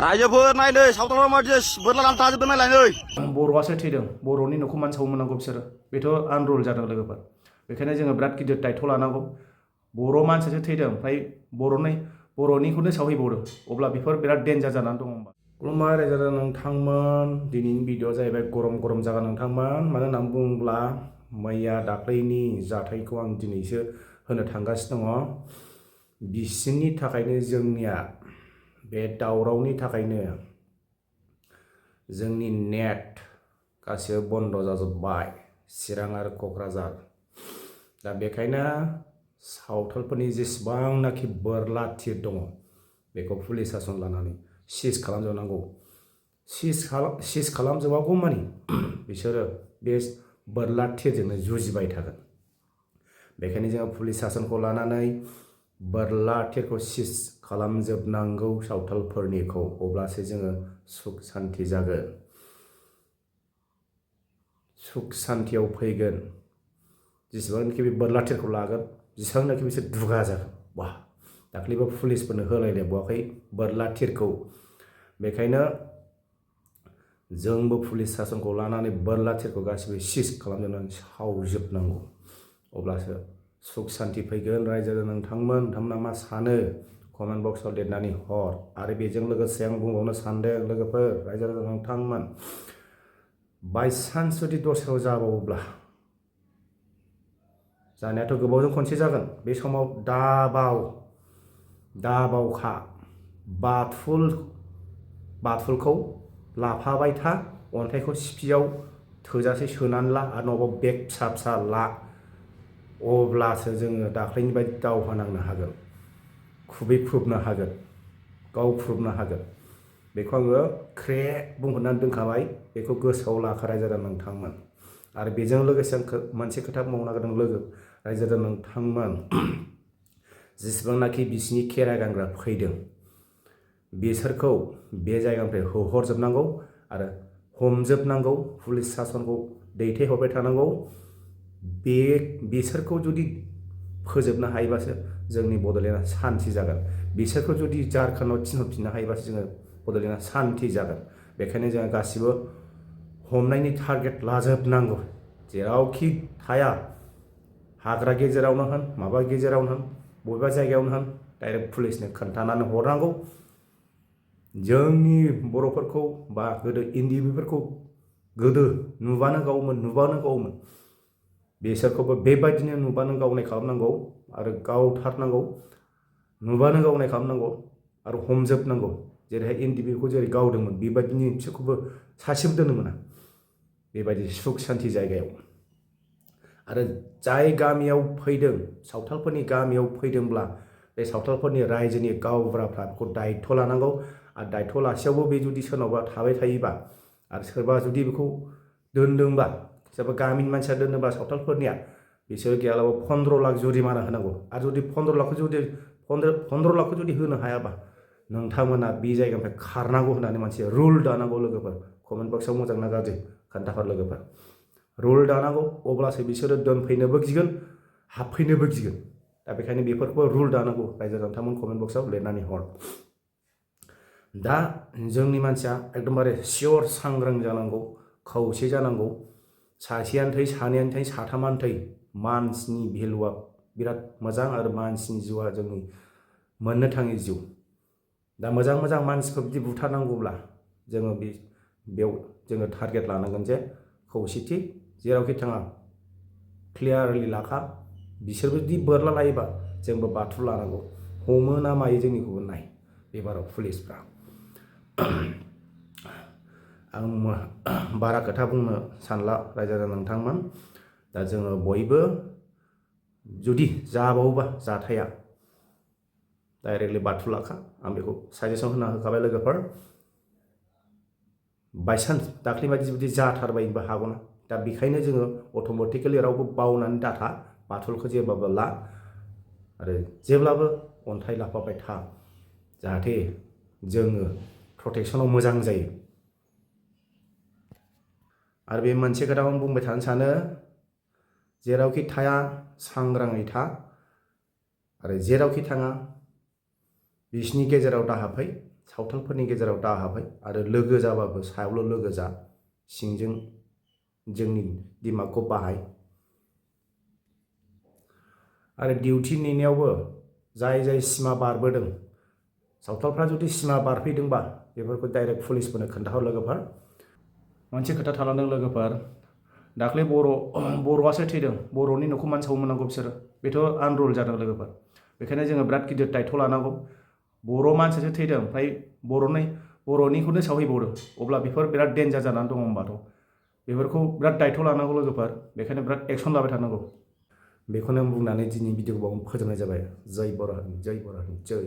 रायजोफोर नायलै सावथालाव मादि बोरला लाना थाजोबदों नायलाय नै बर'आसो थैदों बर'नि न'खौ मान सावमोननांगौ बिसोरो बेथ' आनरुल जादों लोगोफोर बेखायनो जोङो बिराद गिदिर दायथ' लानांगौ बर' मानसियासो थैदों ओमफ्राय बर'निखौनो सावहैबावदों अब्ला बेफोर बिराद डेन्जार जानानै दङ होमबा खुलुमबाय रायजो राजा नोंथांमोन दिनैनि भिडिअ'आ जाहैबाय गरम जागोन नोंथांमोन मानो होननानै बुङोब्ला मैया दाख्लैनि जाथायखौ आं दिनैसो होनो थांगासिनो दङ बिसिनि थाखायनो जोंनिया बे दावरावनि थाखायनो जोंनि नेट गासिबो बन्द जाजोब्बाय चिरां आरो क'क्राझार दा बेखायनो सावथालफोरनि जेसेबांनाखि बोरला थिर दङ बेखौ पुलिस शासन लानानै सिज खालामजोबनांगौ सिज खालामजोबागौ मानि बिसोरो बे बोरला थिरजोंनो जुजिबाय थागोन बेखायनो जोङो पुलिस शासनखौ लानानै बोरला थिरखौ सिज खालामजोबनांगौ सावथालफोरनिखौ अब्लासो जोङो सुख सान्ति जागोन सुख सान्तियाव फैगोन जेसेबांनाखि बे बोरला थिरखौ लागोन जेसेबांनाखि बिसोर दुगा जागोन वाह दाख्लैबो पुलिसफोरनो होलायलायबावाखै बोरला थिरखौ बेखायनो जोंबो पुलिस शासनखौ लानानै बोरला थिरखौ गासिबो सिज खालामजोबनानै सावजोबनांगौ अब्लासो सुख सान्ति फैगोन रायजो नोंथांमोना मा सानो कमेन्ट बक्सआव लिरनानै हर आरो बेजों लोगोसे आं बुंबावनो सानदों लोगोफोर रायजो नोंथांमोन बायसान्स जुदि दस्रायाव जाबावोब्ला जानायाथ' गोबावजों खनसे जागोन बे समाव दाबावखा बाथुलखौ लाफाबाय था अन्थाइखौ सिफियाव थोजासे सोनानै ला आरो नङाबा बेग फिसा ला अब्लासो जोङो दाख्लैनि बायदि दावहा नांनो हागोन खुबैख्रुबनो हागोन गावख्रुबनो हागोन बेखौ आङो ख्रे बुंहरनानै दोनखाबाय बेखौ गोसोआव लाखा रायजो नोंथांमोन आरो बेजों लोगोसे आं मोनसे खोथा बुंनो नागिरदों लोगो रायजो नोंथांमोन जेसेबांनाखि बिसिनि खेरा गानग्रा फैदों बिसोरखौ बे जायगानिफ्राय होहरजोबनांगौ आरो हमजोबनांगौ पुलिस शासनखौ दैथायहरबाय थानांगौ बिसोरखौ जुदि फोजोबनो हायोबासो जोंनि बड'लेण्डआ सान्ति जागोन बिसोरखौ जुदि झारखन्डआव थिनहरफिननो हायोबासो जोङो बड'लेण्डआ सान्ति जागोन बेखायनो जोङो गासिबो हमनायनि टारगेट लाजोबनांगौ जेरावखि थाया हाग्रा गेजेरावनो होन माबा गेजेरावनो होन बबेबा जायगायावनो होन डाइरेक्ट पुलिसनो खोन्थानानै हरनांगौ जोंनि बर'फोरखौ बा गोदो इन्दिबिफोरखौ गोदो नुबानो गावोमोन बिसोरखौबो बेबायदिनो नुबानो गावनाय खालामनांगौ आरो गावथारनांगौ नुबानो गावनाय खालामनांगौ आरो हमजोबनांगौ जेरैहाय इन्दिबिखौ जेरै गावदोंमोन बेबायदिनि बिसोरखौबो सासेबो दोननो मोना बेबायदि सुख सान्ति जायगायाव आरो जाय गामियाव फैदों सावथालफोरनि गामियाव फैदोंब्ला बे सावथालफोरनि रायजोनि गावबुराफ्रा बेखौ दायथ' लानांगौ आरो दायथ' लासेयावबो बे जुदि सोरनावबा थाबाय थायोबा आरो सोरबा जुदि बेखौ दोनदोंबा सोरबा गामिनि मानसिया दोनोबा सावथालफोरनिया बिसोर गैयालाबो 15 लाख जुरिमाना होनांगौ आरो जुदि 15 लाखखौ जुदि होनो हायाबा नोंथांमोना बे जायगानिफ्राय खारनांगौ होननानै मोनसे रुल दानांगौ लोगोफोर कमेन्ट बक्सआव मोजां ना गाज्रि खोन्थाहर लोगोफोर रुल दानांगौ अब्लासो बिसोरो दोनफैनोबो गिगोन हाबफैनोबो गिगोन दा बेखायनो बेफोरखौ रुल दानांगौ रायजो नोंथांमोन कमेन्ट बक्सआव लिरनानै हर दा जोंनि मानसिया एकदमबारे सियर सांग्रां जानांगौ खौसे जानांगौ सासेयानो थै सानैयानो थै साथामानो थै मानसिनि भेलुआ बिराद मोजां आरो मानसिनि जिउआ जोंनि मोननो थाङि जिउ दा मोजां मानसिखौ बिदि बुथारनांगौब्ला जोङो बेयाव जोङो टारगेट लानांगोन जे खौसेथि जेरावखि थाङा क्लियारलि लाखा बिसोरबो जुदि बोरला लायोबा जोंबो बाथुल लानांगौ हमो ना मायो जोंनिखौबो नाय बेबाराव पुलिसफ्रा आं बारा खोथा बुंनो सानला रायजो नोंथांमोन दा जोङो बयबो जुदि जाबावोबा जाथाया डाइरेक्टलि बाथुल लाखा आं बेखौ साजेसन होखाबाय लोगोफोर बायसान्स दाख्लै बायदि जुदि जाथारबायबो हागौना दा बेखायनो जोङो अट'मेटिकेलि रावबो बावनानै दाथा बाथुलखौ जेब्लाबो ला आरो जेब्लाबो अन्थाइ लाफाबाय था जाहाथे जोङो प्रटेक्सनाव मोजां जायो आरो बे मोनसे खोथाखौ आं बुंबाय थानो सानो जेरावखि थाया सांग्राङै था आरो जेरावखि थाङा बिसिनि गेजेराव दाहाफै सावथालफोरनि गेजेराव दा हाबहाय आरो लोगो जाबाबो सायावल' लोगो जा, सिंजों जोंनि दिमागखौ बाहाय। आरो डिउटि नेनायावबो जाय सिमा बारबोदों, सावथालफ्रा जुदि सिमा बारफैदोंबा बेफोरखौ डाइरेक्ट पुलिसफोरनो खोन्थाहर लोगोफोर। मोनसे खोथा थालांदों लोगोफोर, दाख्लै बर'आसो थैदों, बर'नि न'खौ मानो सावोमोननांगौ बिसोरो? बेथ' आनरुल जादों लोगोफोर। बेखायनो जोङो बिराद गिदिर दायथ' लानांगौ। बर' मानसियासो थैदों, ओमफ्राय बर'निखौनो सावहैबावदों, अब्ला बेफोर बिराद डेन्जार जानानै दङ होनबाथ'। बेफोरखौ बिराद दायथ' लानांगौ लोगोफोर, बेखायनो बिराद एक्सन लाबाय थानांगौ। बेखौनो बुंनानै दिनै भिडिअखौ फोजोबनाय जाबाय। जय बर' हारि, जय बर' हारि, जय।